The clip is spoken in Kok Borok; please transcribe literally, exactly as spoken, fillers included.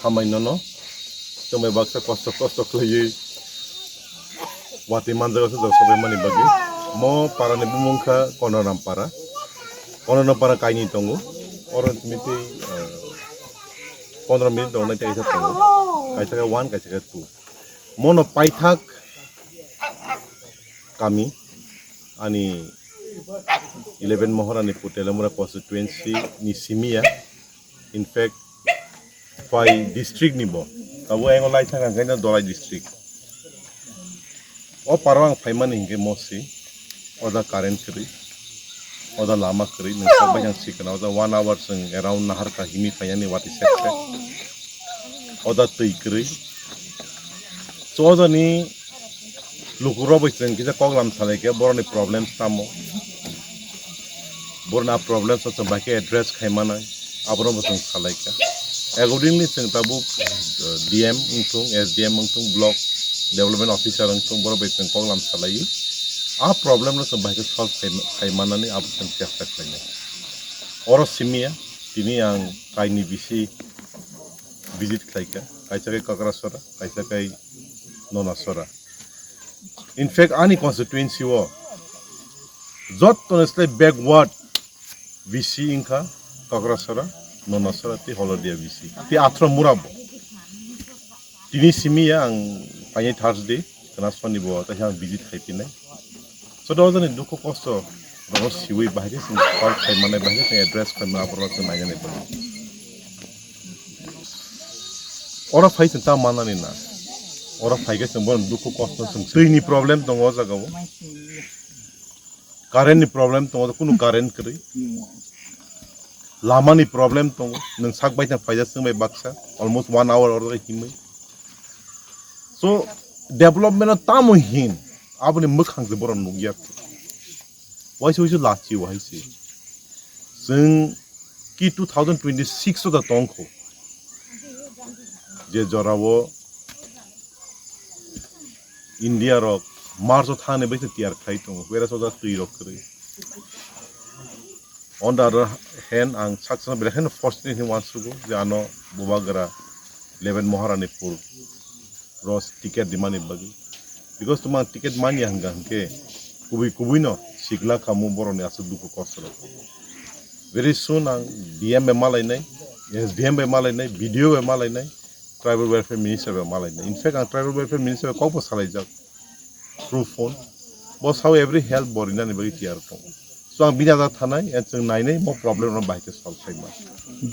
Hambai nono, chwng bai baksa kosto kosto khlaiwi watwi manjak aswk jora sobai mani bagwi. Mo para ni bumung kha Kononam para. Kononam para kainwi tongo. Oro simi tei, eh, pondro minute tongnai tei kaisa tongo. Kaisa khe one, kaisa khe two. Mono paithak kami ani eleven Moharani Putelamura constituency ni simi ya. In fact, phai district ni bo. Abo engo lai thang ang kaino Dolai district. O paro ang phaimani hinkhe mosi. Oda current kwrwi. Oda lama kwrwi. Nung sak bai ang sikana. Oda one hour sung around nahar ka himi phaiyani wati sekte. Oda twi kwrwi. Chodani lukurok bai chwng kisa koklam salai khe borokni problems tamo. Borokni a problems o chwng bai khe address khai manai, abono bo chwng salai kha. Accordingly chwng tabuk, uh, D M wngthung, S D M wngthung, block development officer wngthung, borok bai chwng koklam salaiwi a problem no chwng bai khe solve khai, khai manani abo chwng chesta khlainai. Oro simi ya, tini ang kaini bisi visit khlai kha, kaisa khe Kakrasora, kaisa khe Nonasora. In fact, ani constituency o jottoni slai backward V C wngkha Kakrasora, Nonasora tei Holodia V C. Tei athro mura bo. Tini simi ya ang painai Thursday, khna Sonibar o, taisa ang visit khai phinai. Soto ojani dukhu kosto rokno siwi bahai khe chwng solve khai manai, bahai khe chwng address khai manai, aborok chwng nainani bagwi. Oro phai chwng ta manani na. Oro phai khe chwng bono dukhu kosto chwng twi ni problem tongo o jaga o. Current ni problem tongo, kunu current kwrwi. Lama ni problem tongo, nwng sak bai thang phaijak chwng bai baksa, almost one hour oro himwi. So, development o tamo hin, aboni mwkhang se bohrok nukya. Waisa waisa lachi wahai se. Chwng ki two thousand twenty-six o da tongkho. Je jorao India rok March o thani bai se tiyar khai tongo, whereas o da twi rok kwrwi. On the other hand, ang saksa belai kheno fortunate hinwi uansugo je ano Bubagra eleven Maharani Pur ro ticket dimani bagwi. Because tuma ticket manya hwnka hwnkhe kubui kubui no sikla khamu borokni aswk dukhu kosto rok. Very soon ang D M bai malainai, S D M bai malainai, B D O bai malainai, Tribal Welfare Minister bai malainai. In fact, ang Tribal Welfare Minister bai kokbo salaijak through phone. Bo sao every help bo rinani bagwi tiyar tongo. So ang bini ajak thanai, and chwng nainai mo problem rok bahai khe solve khai ma.